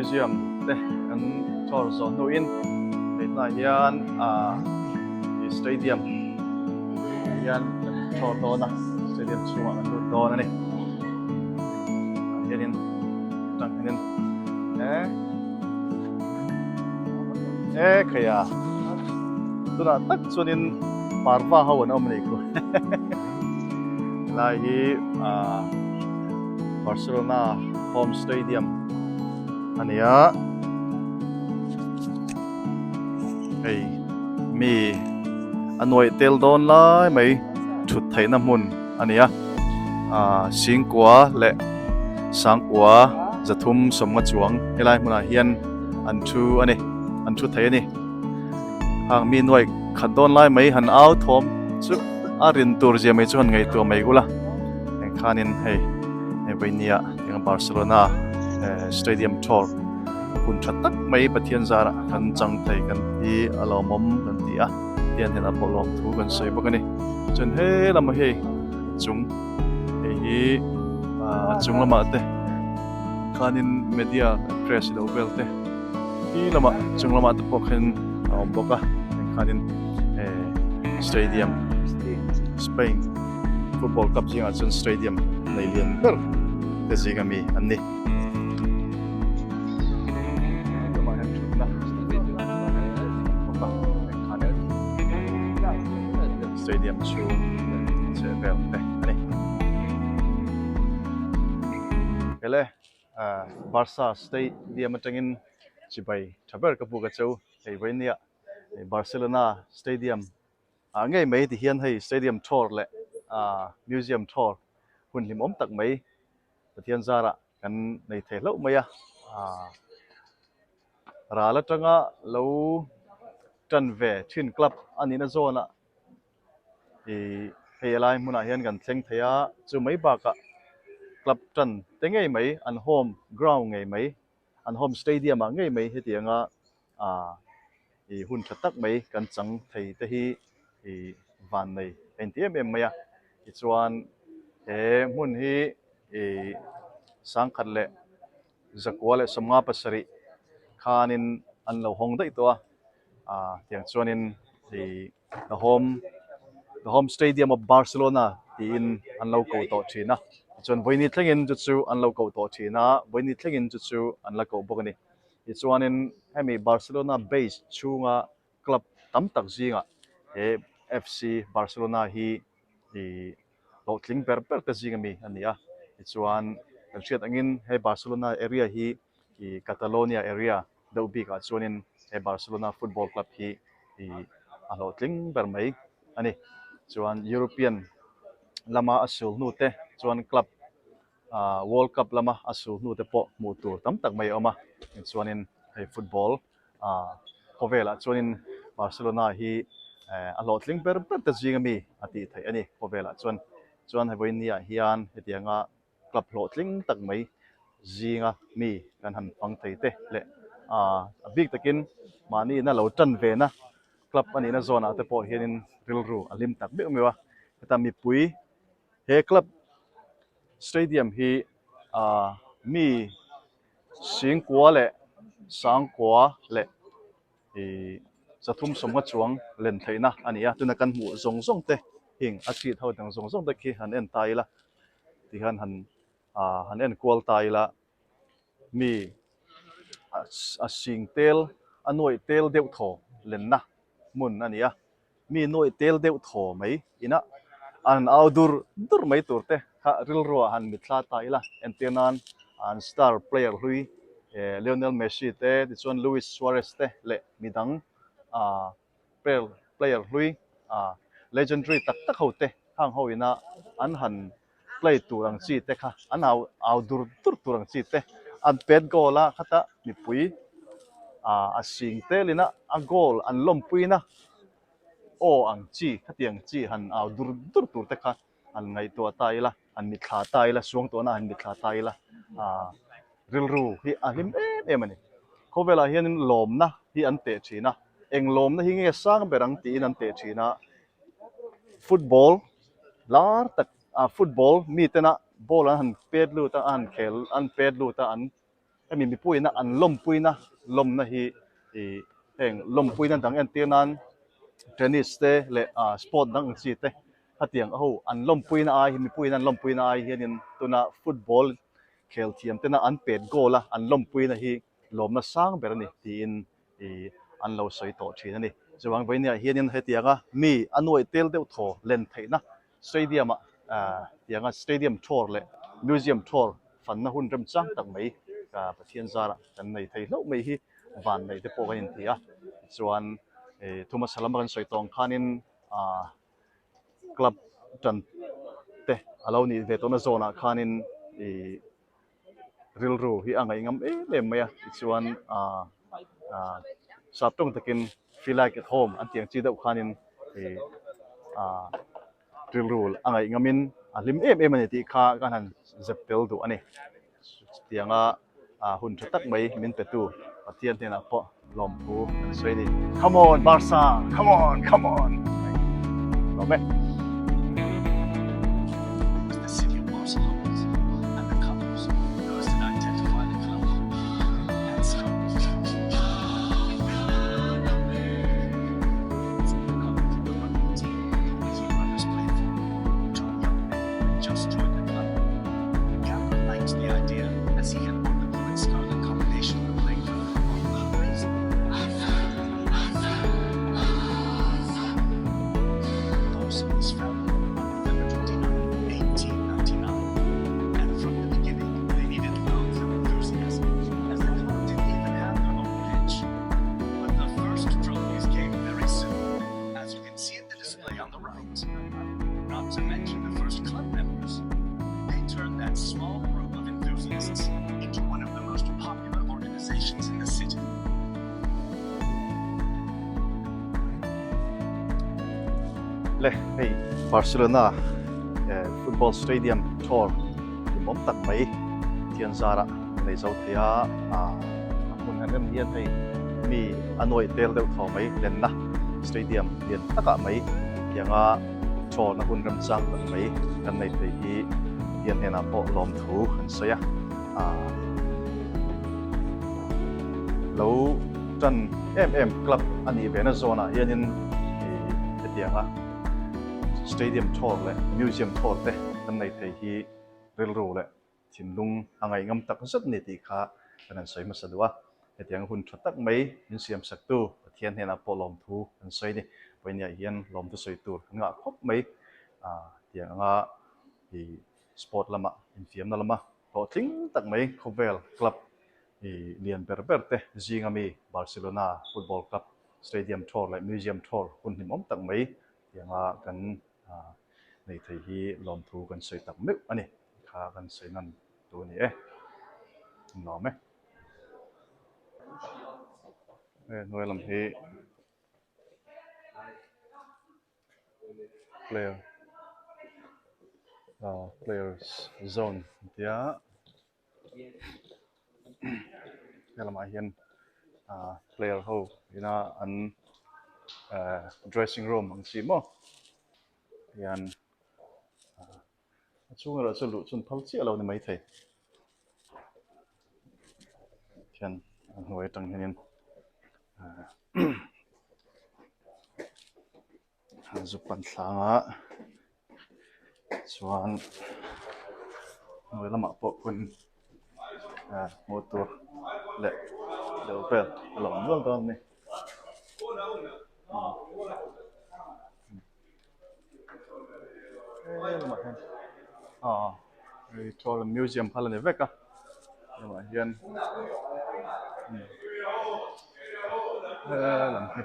Museum te kan chhawr zawh hnuin hei tunah hian ah ih stadium ah hian kan chhawr dawn a stadium chhungah kan lut dawn a ni tah hianin atang hianin eh e khaia tunah tak chuanin parva ho an awm a ni khu helai hi ah Barcelona home stadium a ni a hei mi a nuaih tel dawn lai mai thut theihna hmun a ni a ah singkua leh sangkua zathum sawmnga chuang helai hmunah hian an thu a ni an thu thei a ni hang mi nuaih khat dawn lai mai han au thawm chu a rin tur zia mai chu han ngaihtuah mai ula engkhanin hei hei vainia eng Barcelona eh stadium tour hun tha tak mai Pathian zarah kan chang thei kan hi a lawmawm kan ti a tian hnenah pawh lawm thu kan sawi bawk a ni chuan he lamah hei chung hei hi ah a chung lamah te khanin media press ilo vel te hi lamah chung lamah te pawh khan a awm bawk a engkhanin eh stadium Spain football cup zingah chuan stadium nei lian ber te zing ami an ni. Stadium chhung chheh vel te a ni. Hele Barca stadium atangin chibai tha ber ka buk a cheu hei vawinia Barcelona stadium ah ngei mai ti hian hei stadium tour leh museum tour hun hlimawm tak mai Pathian zarah kan nei thei hlauh mai a ah ral atanga lo tan ve thin club a nihna zawnah ih hei a lai hmunah hian kan thleng thei a chu mai bakah club tan te ngei mai an home ground ngei mai an home stadium ah ngei mai hetianga ah ih hun tha tak mai kan chang thei te hi ih van nei a inti em em mai a tichuan he hmun hi ih sangkhat leh zakua leh sawmnga pasarih khanin an lo hawng daih tawh a ah tiang chuanin ih the home the home stadium of Barcelona tiin an lo ko tawh thin a tichuan vawiini thlengin chu chu an lo ko tawh thin a vawiini thlengin chu chu an la koh bawk a ni tichuanin hemi Barcelona base chhunga club tam tak zingah he F_C Barcelona hi ih hlawhtling ber ber te zing ami a ni a tichuan kan hriat angin he Barcelona area hi ih Catalonia area deuh bikah chuanin he Barcelona football club hi ih a hlawhtling ber mai a ni chuan European lama a sul hnu te chuan club ah world cup lama a sul hnu te pawh hmuh tur tam tak mai a awm a tichuanin hei football ah khawvelah chuanin Barcelona hi eh a hlawhtling ber ber te zing ami a tih theih a ni khawvelah chuan chuan hei vawiin niah hian hetianga club hlawhtling tak mai zinga mi kan han fang thei te leh ah a bik takin mahni ina lo tan ve na club a nihna zawnah te pawh hianin rilru a hlim tak meuh meuh a heta mipui he club stadium hi ah mi singkua leh sangkua leh ih zathum sawmnga chuang len theihna a ni a tuna kan hmuh zawng zawng te heng a seat ho dang zawng zawng te khi han en ta ila tihian han ah han en kual ta ila mi a sing tel a nuaih tel deuh thaw lenna hmun a ni a. Mi nuaih tel deuh thaw mai ina an au dur dur mai tur te kha rilruah han mitthla ta ila entir nan an star player hlui eh Lionel Messi te tichuan Luis Suarez te leh midang ah player player hlui ah legendary tak tak ho te hang ho ina an han play tur ang chi te kha an au au dur dur tur ang chi te an pet goal a khata mipui ah a sing tel ina a goal an lawmpuina aw ang chi khatiang chi han au dur dur tur te kha han ngaihtuah ta ila han mitthla ta ila suangtuahna han mitthla ta ila ah rilru hi a hlim em em a ni khawvelah hianin lawmna hi an teh thin a eng lawmna hi nge sang ber ang tiin an teh thin a football lar tak ah football mi tena ball an han pet lut a an han khel an pet lut a an. Hemi mipuiina an lawmpuina lawmna hi ih heng lawmpuina dang entir nan tennis te leh ah sport dang ang chi te khatiang ho an lawmpuina ai hi mipuiin an lawmpuina ai hianin tuna football khel thiam tena an pet goal a an lawmpuina hi lawmna sang ber a ni tiin ih an lo sawi tawh thin a ni. Chuvang vawinia hianin hetianga mi a nuaih tel deuh thaw len theihna stadium ah ah tianga stadium tour leh museum tour fanna hun remchang tak mai ah Pathian zarah kan nei thei hlauh mai hi van neih te pawh kan inti a tichuan ih thu hmasa lama kan sawi tawh ang khanin ah club tan te a lo nih ve tawhna zawnah khanin ih rilru hi a ngaih ngam em em mai a tichuan ah ah sap tawng takin feel like at home an tih ang chi deuh khanin ih ah rilru a ngaih ngamin a hlim em em a ni tih kha ka han zep tel duh a ni chutianga ah hun tha tak mai min pe tu Pathian hnenah pawh lawmthu kan sawi a ni come on Barca come on come on lawm e. Le hei Barcelona football stadium tour hlimawm tak mai thian zarah nei zo thei a a hmun han en hian hei mi a nuaih tel deuh thaw mai lenna stadium lian takah mai tianga tour na hun remchang tak mai kan nei thei hi Pathian hnenah pawh lawmthu an sawi a ah lo tan em em club a nih ve na zawnah hianin ih hetianga stadium tour leh museum tour te kan nei thei hi rilru leh thinlung a ngaih ngam tak zet a ni tih kha kan han sawi hmasa duh a. Hetiang hun tha tak mai min siam saktu Pathian hnenah pawh lawmthu kan sawi a ni. Vawinia hian lawmthu sawi tur kan ngah khawp mai. Ah tiang anga ih sport lama infiamna lama hlawhtling tak mai khawvel club ih lian ber ber te zinga mi Barcelona football club stadium tour leh museum tour hun hlimawm tak mai tianga kan nei thei hi lawmthu kan sawi tak meuh a ni kha kan sawi nan tu a ni e nuam e he hnuai lam hi player ah players zone an tia helamah hian ah player ho ina an eh dressing room ang chi maw hian a chhung erawh chu luh chun phal chiah lo ni maithei hian a hnuai atang hianin ah Zu pan thlang a chuan hnuai lamah pawh hun ah hmuh tur leh deuh vel a lo awm nual dawn a ni. Helamah hian aw hei tour museum kha la ni vek a helamah hian helam hi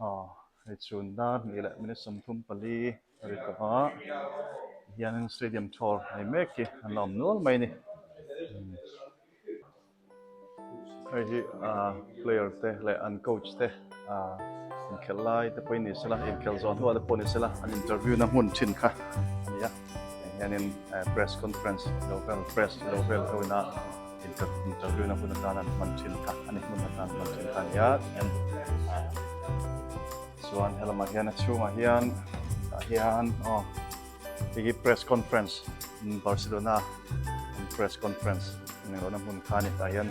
aw hei chhun dar hnih leh minute 34 a ri tawh a hianin stadium tour nei mek hi an la awm nual mai a ni. Hei hi ah player te leh an coach te ah inkhelh lai te pawhin ni sela inkhelh zawh hnuah te pawh ni sela an interview na hmun thin kha a ni a heng hianin eh press conference lo vel press lo vel ho ina interview na hun atan an hman thin kha a ni hmun atan hman thin kha a ni a tihian ah chuan helamah hian a chhungah hian tah hian aw hei hi press conference. Barcelona press conference an eng lohna hmun kha a ni. Tah hian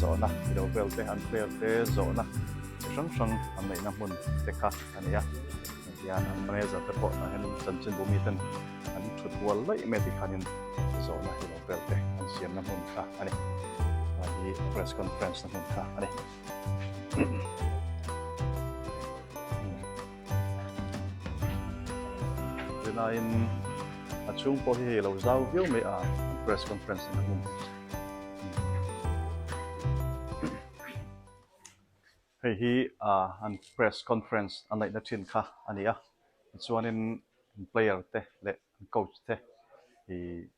zawhna ilo vel te an player te zawhna chi hrang hrang an neihna hmun te kha a ni a. Hian an manager te pawh tah hian chanchinbu miten an thut hual laih mai tih khanin zawhna ilo vel te an siamna hmun kha a ni. Hi press conference na hmun kha a ni. Tunaiin a chhung pawh hi hei lo zau viau mai a press conference na hmun. Hei hi an press conference a neihna thin kha a ni a, tichuanin player te leh an coach te ih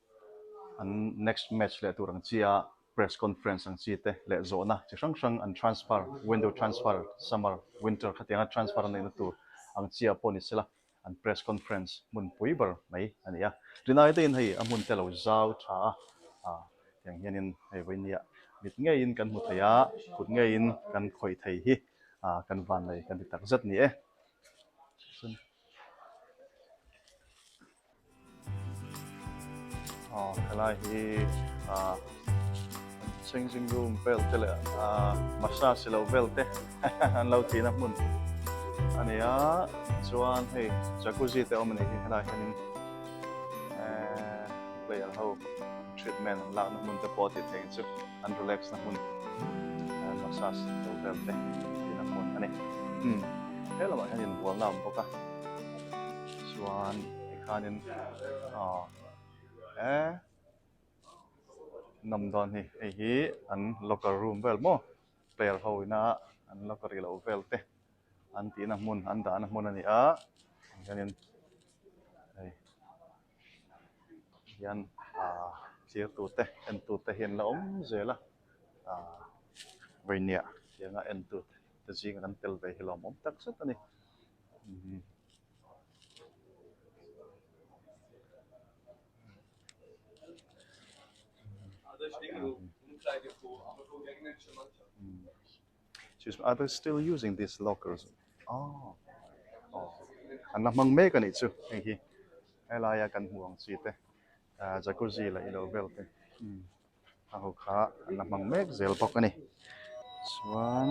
an next match leh tur ang chi a press conference ang chi te leh zawhna chi hrang hrang an transfer window transfer summer winter khatianga transfer a neihna tur ang chi ah pawh ni sela an press conference hmun pui ber mai a ni a. Rinai te in hei a hmun te lo zau tha a, ah tiang hianin hei vawinia mit ngeiin kan hmu thei a, kut ngeiin kan khawih thei hi ah kan vannei kan ti tak zet ni e. Aw helai hi ah changing room vel te leh ah massage lo vel te an lo tihna hmun a ni a chuan hei jacuzzi te a awm a nih hi helai hianin ehh player ho treatment an lakna hmun te pawh a tih theih ang chu an relax na hmun massage lo vel te tihna hmun a ni umm he lamah hian inbualna a awm bawk a. Chuan tikhanin aw e nawm dawn hi hei hi an locker room vel maw player ho ina an locker ilo vel te an tihna hmun an dahna hmun a ni a hianin hei hian ah thlir tute en tute hi an la awm zel a ah vawinia tianga en tute zinga kan tel ve hi lawmawm tak zet a ni. Are they still using these lockers? Oh, oh. An la hmang mek a nih chu hei hi helaia kan hmuh ang chi te jacuzzi leh ilo vel te. A ho kha an la hmang mek zel bawk a ni. Chuan.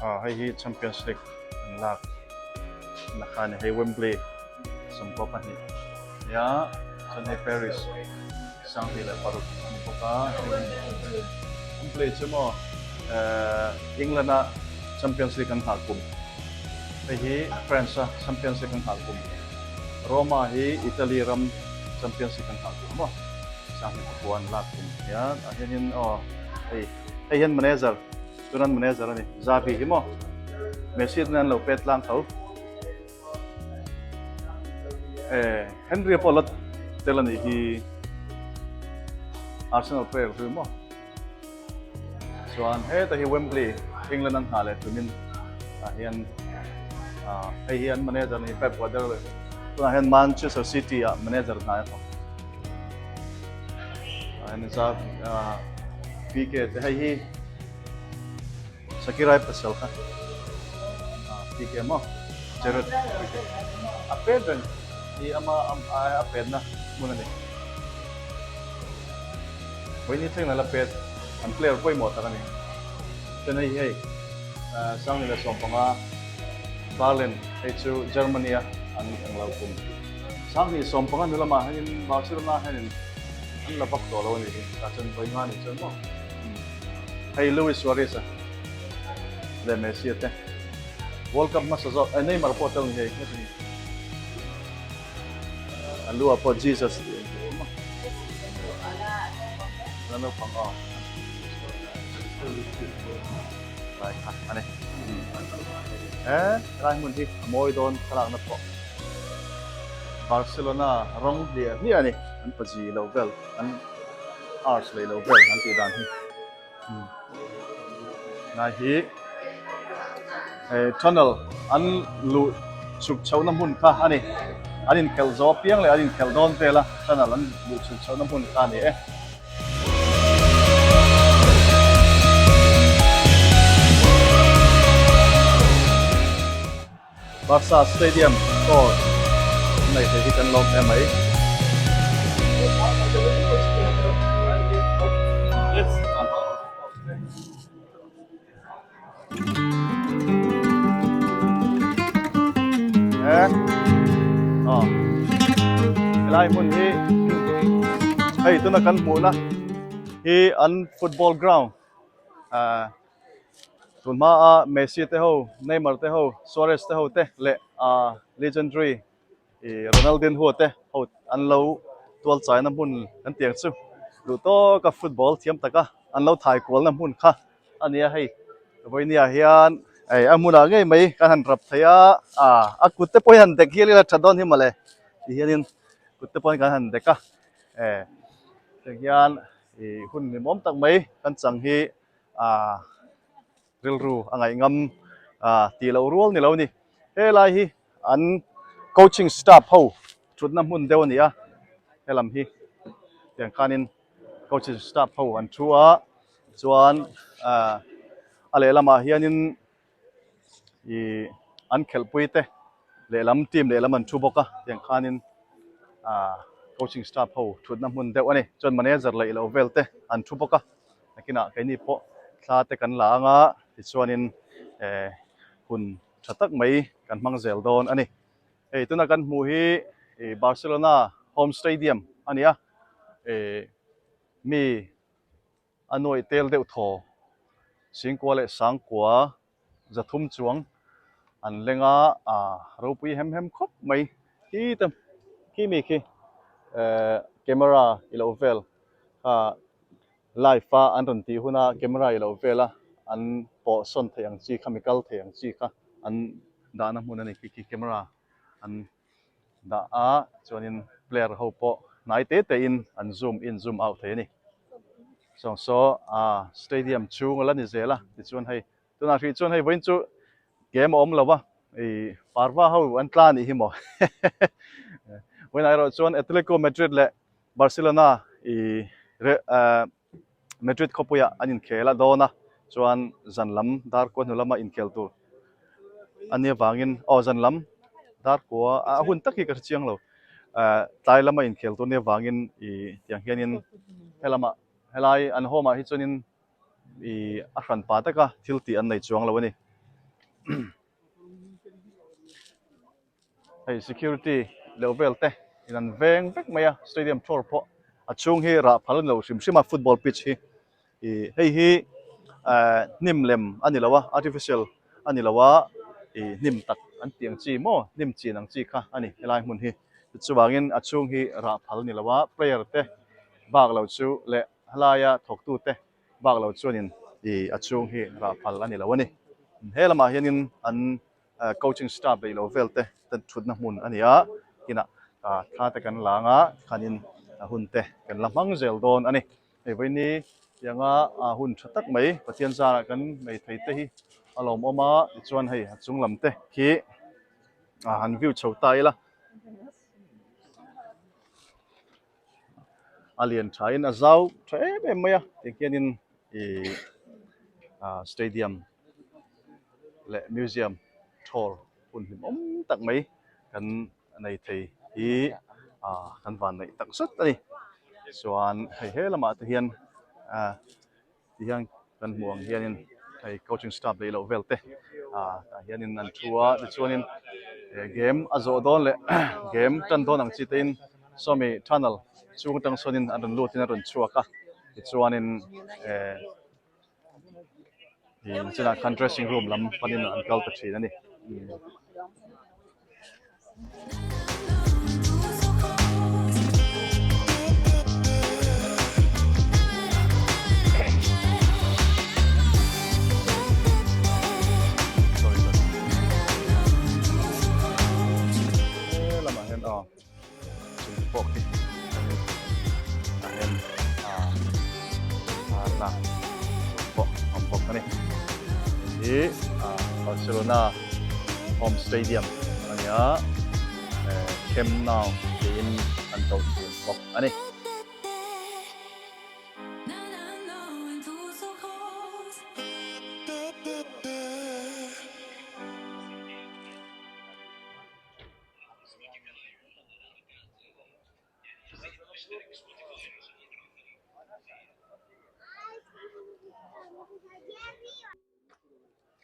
Aw hei hi Champions League an lak na kha a ni. Hei Wembley 12 nia chuan hei Paris 2006 a ni bawk a. Wembley chu maw England a Champions League an nghah kum. Hei hi France a Champions League an nghah kum. Roma hi Italy ram Champions League an nghah kum maw. Sanghnih pakua an lak kum nia. Tah hianin aw hei hei hian manager tunan manager a ni. Xavi hi maw. Messi ten an lo pet tlang tho. Eh Henry pawh la tel a nih hi Arsenal player hlui maw. Chuan heta hi Wembley, England an nghah leh tumin ah hian ah hei hi an manager ni Pep Guardiola tunah hian Manchester City ah manager hna a thawk. Ah hian za ah PK te hei hi Shakira pasal kha ah PK maw Gerard PK a pet reng hi ama a petna hmun a ni. Vawiin thleng la pet an player pawimawh tak a ni. Chuan hei hei 2015 Berlin hei chu Germany a an englo kum 2015 hnu lamah hianin Barcelona hianin an la vak tawh lo a nih hi tah chuan vawi nga nih chuan maw hei Luis Suarez a leh Messi a te World Cup hmasa zawk Neymar pawh tel ni hei heti A lu ah pawh Jesus tih a inziak awm a. La naupang aw. Lai kha a ni. He lai hmun hi a mawi dawn thlalakna pawh Barcelona rawng hliah hliah a ni. An pazi lo vel, an arch lei lo vel an tih dan hi. Lai hi tunnel an luh chhuk chhohna hmun kha a ni. An inkhelh zawh apiang leh an inkhelh dawn vel a tunnel an luh chhuk chhohna hmun kha a ni e. Barca Stadium tour an nei thei hi kan lawm hle mai. Helai hmun hi hei tuna kan hmuhna hi an football ground ah tun hmaa Messi te ho Neymar te ho Suarez te ho te leh ah legendary Ih Ronaldinho te ho an lo tual chaina hmun kan tih ang chu duh tawka football thiam taka an lo thai kualna hmun kha a nia hei vawinia hian hei a hmunah ngei mai kan han rap thei a ah a kut te pawh hi han dek hial ila tha dawn hi mawle ti hianin kut te pawhin kan han dek a eh tiang hian ih hun hlimawm tak mai kan chang hi ah. Rilru a ngaihngam tih loh rual ni lo a ni. Helai hi an coaching staff ho thutna hmun deuh a ni a, helam hi tiang khanin coaching staff ho an thu a, chuan a lehlamah hianin ih an khelhpui te lehlam team lehlam an thu bawk a, tiang khanin coaching staff ho thutna hmun deuh a ni. Chuan manager leh ilo vel te an thu bawk a. Nakinah keini pawh thla te kan la anga tichuanin eh hun tha tak mai kan hmang zel dawn a ni. Hei tuna kan hmuh hi ih Barcelona home stadium a ni a, eh mi a nuaih tel deuh thaw Singkua leh Sangkua zathum chuang an leng a, ah ropui hem hem khawp mai khi te khi mi khi eh camera i lo vel kha live a an rawn tih huna camera i lo vel a an pawh sawn theih ang chi kha mi kal theih ang chi kha an dahna hmun a ni khi khi camera an dah a chuanin player ho pawh hnai te te in an zoom in zoom out thei a ni sawng saw ah stadium chhung a la ni zel a tichuan hei tunah hrih chuan hei vawiin chu game a awm lo a ih parva ho an tla anih hi maw vawiinah erawh chuan Atletico Madrid leh Barcelona ih eh Madrid khawpuiah an inkhel a dawn a, chuan zan lam dar kua hnu lama inkhel tur a nia vangin aw zan lam dar kua a hun tak hi ka hre chiang lo eh tlai lama inkhel tur nia vangin ih tiang hianin helama helai an home ah hi chuanin ih a hran pa taka thil tih an nei chuang lo a ni. Hei security leh vel te in an veng vek mai a stadium tour pawh a chhung hi rah phal a ni lo hrim hrim a football pitch hi ih hei hi eh hnim lem a ni lo a artificial a ni lo a ih hnim tak an tih ang chi maw hnim chin ang chi kha a ni helai hmun hi chuvangin a chhung hi rah phal a ni lo a player te bak lo chu leh helaia thawktu te bak lo chuanin ih a chhung hi rah phal a ni lo a ni he lamah hianin an coaching staff leh ilo vel te ten thutna hmun a ni a kinah ah thla te kan la anga khanin a hun te kan la hmang zel dawn a ni hei vawiini tianga ah hun tha tak mai Pathian zarah kan nei thei te hi a lawmawm a tichuan hei a chung lam te khi ah han view chho ta ila. A lian thain a zau tha em em mai a tiang hianin ih ah stadium leh museum thawl hun hlimawm tak mai kan nei thei hi ah kan van neih tak zet a ni chuan hei he lamah te hian ah. Ti hian kan hmuh ang hianin hei coaching staff leh loh vel te ah tah hianin an thu a tichuanin eh game a zawh dawn leh game tan dawn ang chi te in sawmi tunnel chhung atang sawnin an rawn lut in a rawn chhuak a tichuanin eh ih chinah khan dressing room lam panin an kal ta thin a ni. Lamah hian aw chung te pawh khi tah hian ah lak pawh a awm bawk a ni hei hi Barcelona home stadium a ni a eh Camp Nou tiin an ko thin bawk a ni.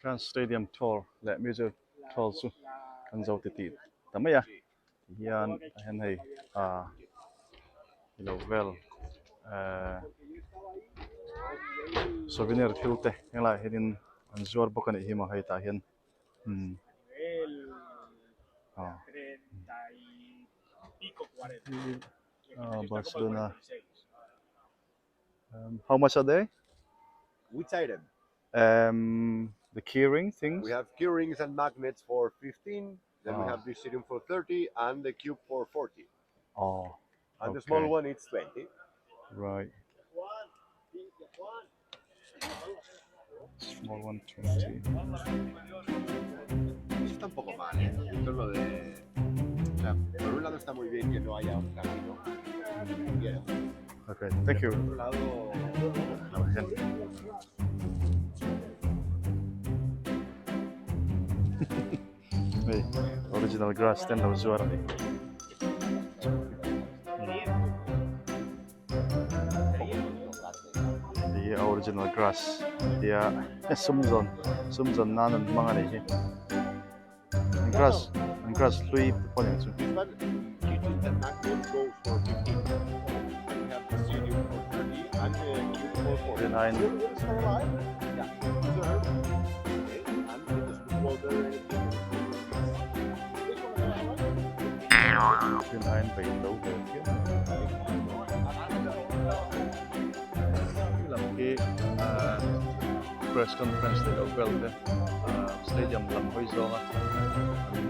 Khan stadium tour leh music tour chu kan zo ti tih ta mai a tihian tah hian hei ah ilo vel ehh souvenir thil te helaiah hianin an zuar bawk a nih hi maw hei tah hian umm ah Barcelona how much are they? Which item? Um, the keyring things. We have keyrings and magnets for 15, then we Ah. have this serum for 30 and the cube for 40. Oh, And the small okay. one it's 20. Right. Small one 20. Eso está un poco mal, ¿eh? Esto es lo de... O sea, por un lado está muy bien que no haya un camino. Quiero. Okay, thank you. Por otro lado... Hei original grass te an lo zuar a ni. Hei hi a original grass tia sum zawn sum zawn nan an hmang a nih hi. An grass an grass hlui te pawh a ni ang chu. Rinaiin Rinaiin vei lo ve phian a lam hi ahh press conference leh lo vel te ahh stadium lam hawi zawnga an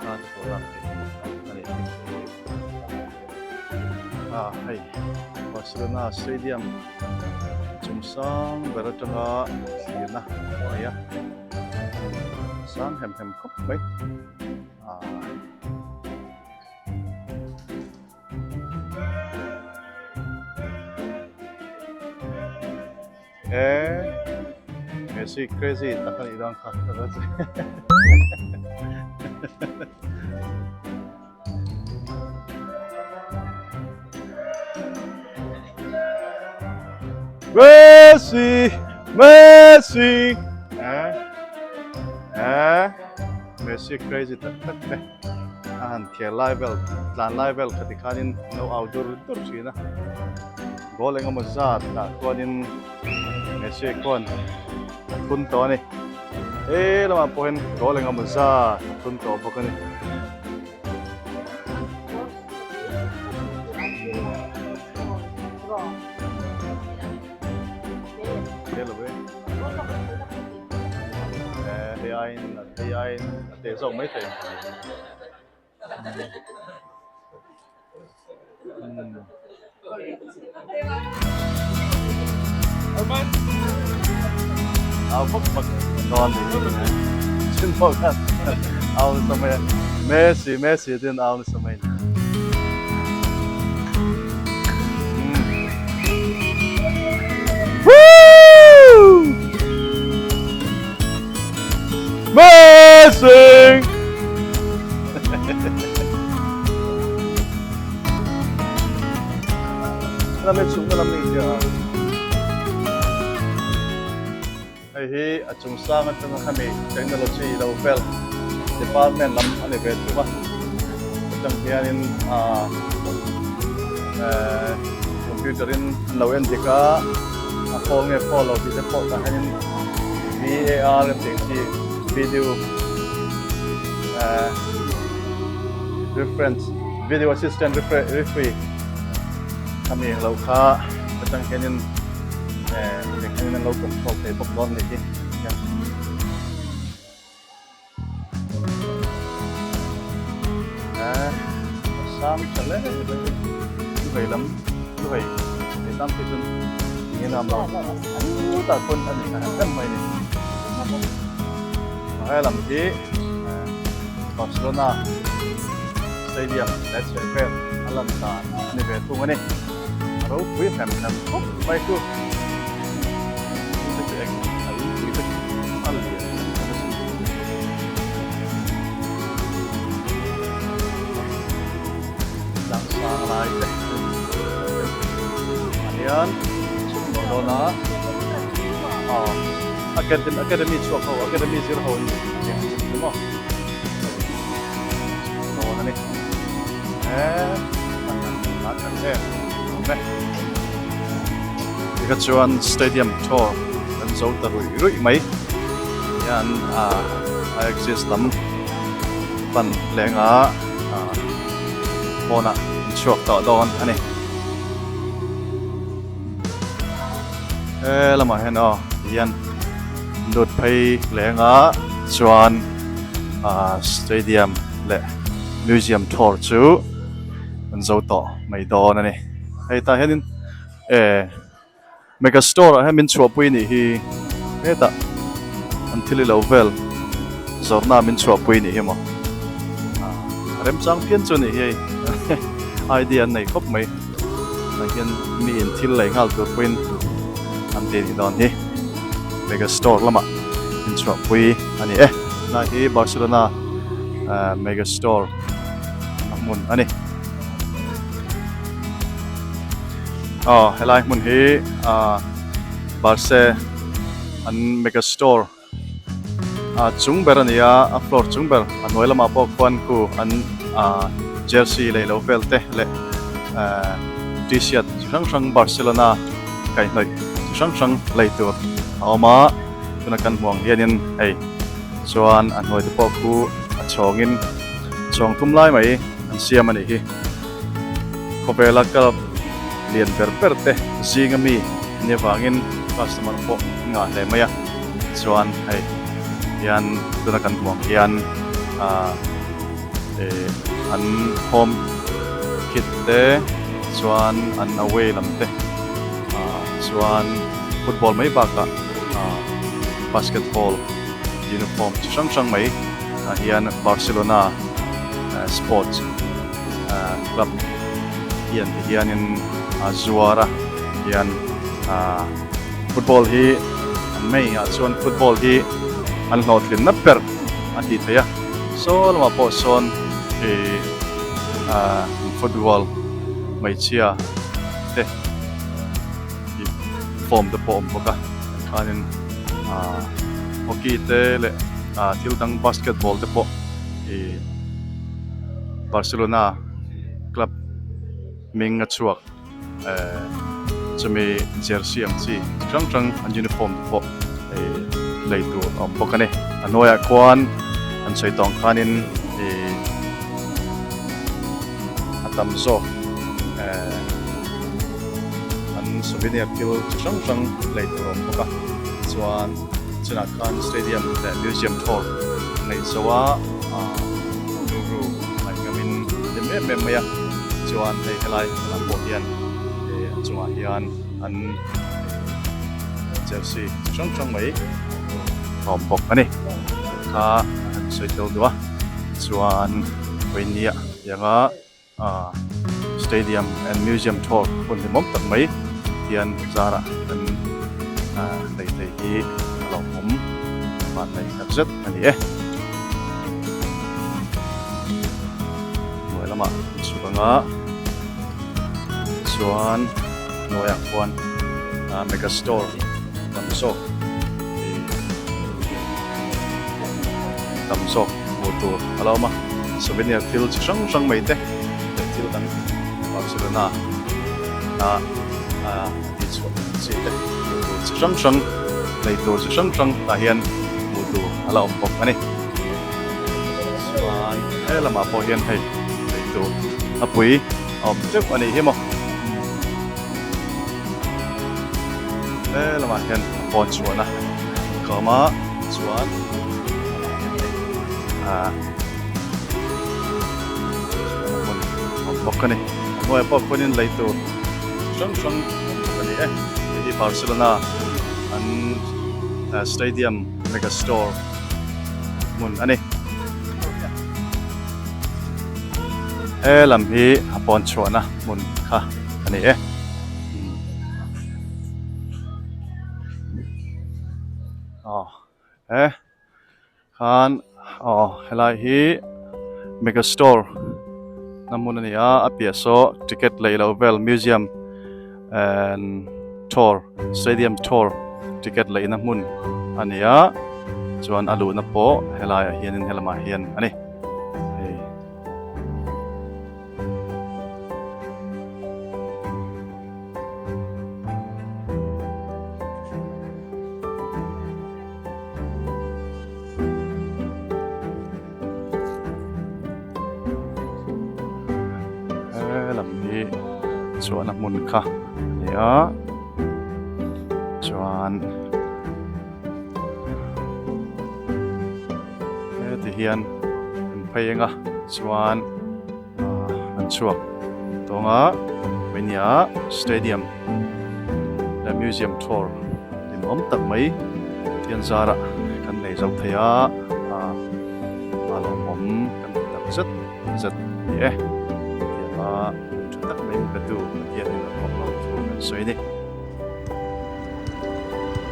thla te pawh lak theih a ni. Ah hei Barcelona stadium chung sang ber atanga thlirna a nei a sang hem hem khawp mai ah. E Messi crazy tak a nih dawn kha ka hre che. Messi Messi e e Messi crazy tak tak te a han khel lai vel tlan lai vel kha tikhanin an lo au dur dur thin a. Goal engemaw zat ah chuanin Messi khawn a thun tawh a ni. He lamah pawh hian goal engemaw zat a thun tawh bawk a ni. Hei aiin hei aiin a teh zawk maithei. Au vak vak dawn ni chin pawh khan au nasa mai a Messi Messi te hian au nasa mai a ni. Messi! Lam e chhungna lam ni tia. Hei hi a chung sang atanga khami technology lo vel department lam a ni ve thung a. Atang hianin ah eh computer in an lo en dik a, a khawl nge khawl lo tih te pawh tah hianin VAR an tih ang chi video eh reference video assistant referee khami ang lo kha atang hianin eh tiang hianin an lo control thei bawk dawn a nih hi hian. Eh a sang tha hle mai chu vei lam chu vei vei tam phei chuan eng eng a awm lo chutah chuan a ni em em mai a ni he lam hi Barcelona stadium leh chheh vel a lan dan a ni ve thung a ni a ropui hem hem khawp mai chu. Helai te ah hian chhuk tawh dawn a aw academy academy chhuak ho academy zir ho an ni ang chu maw chhuk dawn a ni he hman an la kal em awm e tikha chuan stadium tour kan zo ta ruih ruih mai hian ah a exist lam pan leng a ah pawnah an chhuak tawh dawn a ni. He lamah hian aw tihian lut phei leng a chuan ah stadium leh museum tour chu an zo tawh mai dawn a ni. Hei tah hianin eh Mega store ah hian min chhuahpui nih hi hetah an thil ilo vel zawrhna min chhuahpui nih hi maw a remchang phian chu nih hi hei idea an nei khawp mai tah hian mi in thil lei nghal tur pawhin an ti nih dawn hi mega store lamah min chhuahpui a ni e tunah hi Barcelona mega store a hmun a ni. Aw helai hmun hi ah Barce an mega store ah chung ber a ni a a floor chung ber a hnuai lamah pawh khuan khu an ah jersey leh lo vel te leh eh t-shirt chi hrang hrang Barcelona kaihhnawih chi hrang hrang lei tur a awm a tuna kan hmuh ang hianin hei chuan a hnuai te pawh khu a chhawngin chhawng thum lai mai an siam a nih hi. Khawvela club lian ber ber te zinga mi ni avangin customer pawh an ngah hle mai a chuan hei hian tuna kan hmuh ang hian ah eh an home kit te chuan an away lam te ah chuan football mai bakah ah basketball uniform chi hrang hrang mai ah hian Barcelona sports club hian ti hianin a zuar a hian ah football hi an main ah chuan football hi an hlawhtlin na ber a tih theih a saw lamah pawh sawn ih ah football hmeichhia te ih form te pawh a awm bawk a khanin ah hockey te leh ah thil dang basketball te pawh ih. Barcelona club hming a chhuak eh chumi jersey ang chi chi hrang hrang an uniform te pawh eh lei tur a awm bawk a ni a hnuaiah khuan an sawi tawng khanin ih a tam zawk eh an souvenir thil chi hrang hrang lei tur a awm bawk a chuan chunah khan stadium leh museum tour neih zo a. Ah rilru ngaihngam in a hlim em em mai a chuan hei helai lam pawh hian eh a chungah hian an jersey chi hrang hrang mai a awm bawk a ni kha an sawi tel duh a chuan vawinia tianga ah stadium and museum tour hun hlimawm tak mai hian zarah kan ah lei thei hi a lo awm van lei tak zet a ni e. Hnuai lamah an chhuk anga chuan hnuaiah khuan ah mega store tam zawk ih tam zawk hmuh tur a lo awm a souvenir thil chi hrang hrang mai te leh thil dang Barcelona a a tih chhuah chi te hmuh tur chi hrang hrang lei tur chi hrang hrang tah hian hmuh tur a la awm bawk a ni chuan he lamah pawh hian hei lei tur a pui a awm teuh a nih hi maw he lamah hian a pawn chhuahna ka awm a chuan ah hmun a awm bawk a ni a hnuaiah pawh khuanin lei tur chi hrang hrang a awm bawk a ni e hei hi Barcelona an stadium mega store hmun a ni he lam hi a pawn chhuahna hmun kha a ni e. Aw he khan aw helai hi mega store. na hmun a ni a a piah saw ticket lei loh vel museum and tour stadium tour ticket leihna hmun a ni a chuan a luhna pawh helaiah hianin helamah hian a ni hei. He lam hi chhuahna hmun kha a ni a chuan heti hian an phei eng a chuan an chhuak tawng a mania stadium leh museum tour hlimawm tak mai thian zarah kan nei zo thei a a lawmawm kan ti tak zet zet a ni e tianga tha tak mai min pe tu Pathian in a thawk lo thu kan sawi a ni.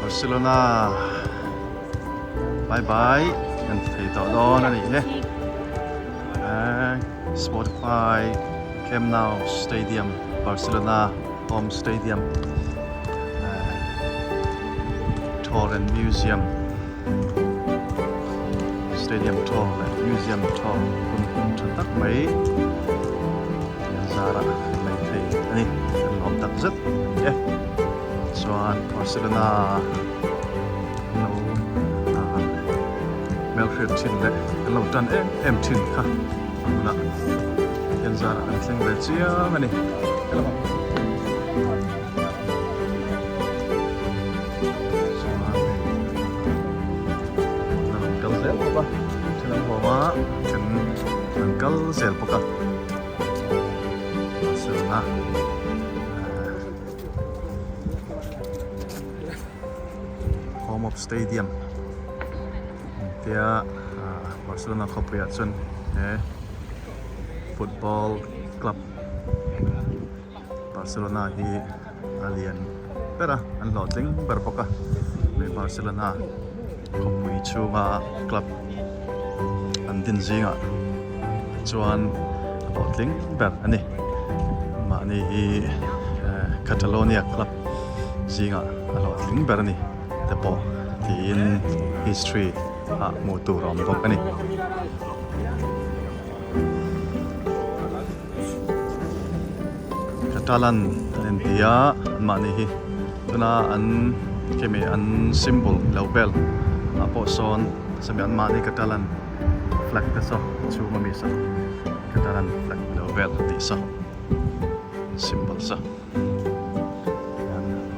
Barcelona bye bye kan ti thei tawh dawn a ni e. Spotify Camp Nou Stadium Barcelona home stadium Tour and Museum Stadium tour leh Museum tour hun tha tak mai an zarah mai thei a ni kan lawm tak zet a ni e chuan Barcelona an lo ah hmelhriat thin leh an lo tan em em thin kha a hmunah hian zarah kan thleng ve chiang a ni chuan hei an rawn kal zel bawk a then an huam a then an kal zel bawk a. Barcelona home of stadium tia Barcelona khawpuiah chuan he football club Barcelona hi a lian ber a an hlawhtling ber bawk a hei Barcelona khawpui chhunga club an din zingah chuan a hlawhtling ber a ni mahni hi eh Catalonia club zingah a hlawhtling ber a ni te pawh tiin history ah hmuh tur a awm bawk a ni. Catalan an inti a anmahni hi tuna an khemi an symbol lo vel ah pawh sawn sawmi anmahni Catalan flag te saw chhung ami saw Catalan flag lo vel tih saw symbol saw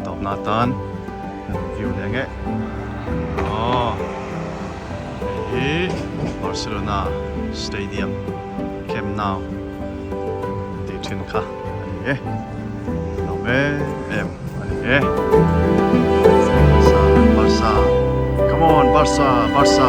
tawpna atan kan view leh nge aw hei hi Barcelona stadium Camp Nou tih thin kha a ni e lo em em a ni e Barca Barca come on Barca Barca.